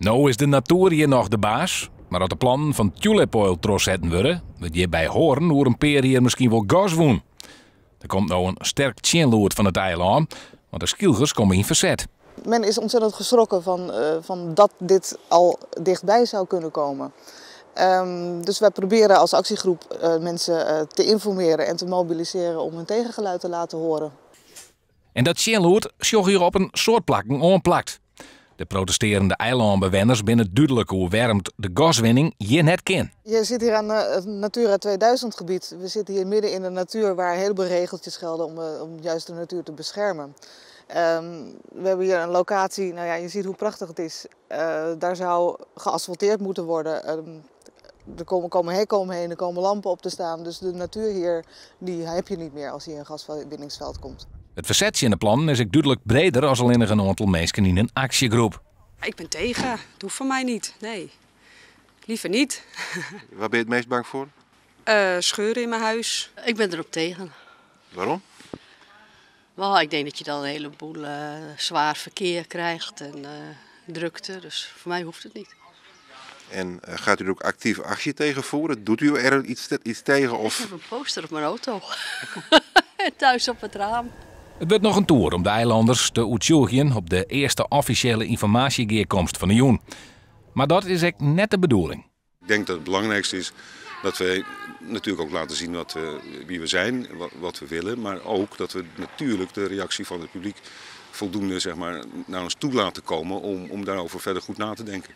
No is de natoer hjir noch de baas, mar as de plannen fan Tulip Oil trochsetten wurde, wurdt hjir by Hoorn oer in pear jier miskien wol gas wûn. Der komt no in sterk tsjinlûd fan it eilân, want de Skylgers komme yn ferset. Men is ontzettend geschrokken van dat dit al dichtbij zou kunnen komen. Dus wij proberen als actiegroep mensen te informeren en te mobiliseren om hun tegengeluid te laten horen. En dat tsjinlûd sjogge je op in soad plakken oanplakt. De protestearjende eilânbewenners binne dúdlik oer wêrom't de gaswinning hjir net kin. Je zit hier aan het Natura 2000 gebied. We zitten hier midden in de natuur waar een heleboel regeltjes gelden om juist de natuur te beschermen. We hebben hier een locatie, nou ja, je ziet hoe prachtig het is. Daar zou geasfalteerd moeten worden. Er komen hekken omheen, er komen lampen op te staan. Dus de natuur hier, die heb je niet meer als hier een gaswinningsveld komt. It ferset tsjin de plannen is ek dúdlik breder as allinnich in oantal minsken yn in aksjegroep. Ik ben tegen. Het hoeft van mij niet. Nee. Liever niet. Waar ben je het meest bang voor? Scheuren in mijn huis. Ik ben erop tegen. Waarom? Well, ik denk dat je dan een heleboel zwaar verkeer krijgt en drukte. Dus voor mij hoeft het niet. En gaat u er ook actief actie tegen voeren? Doet u er iets tegen? Of? Ik heb een poster op mijn auto. Thuis op het raam. It wurdt noch in toer om de eilanners te oertsjûgjen op de earste offisjele ynformaasjegearkomste fan de jûn. Mar dat is ek net de bedoeling. Ik denk dat het belangrijkste is dat wij natuurlijk ook laten zien wie we zijn, wat we willen. Maar ook dat we natuurlijk de reactie van het publiek voldoende naar ons toe laten komen om daarover verder goed na te denken.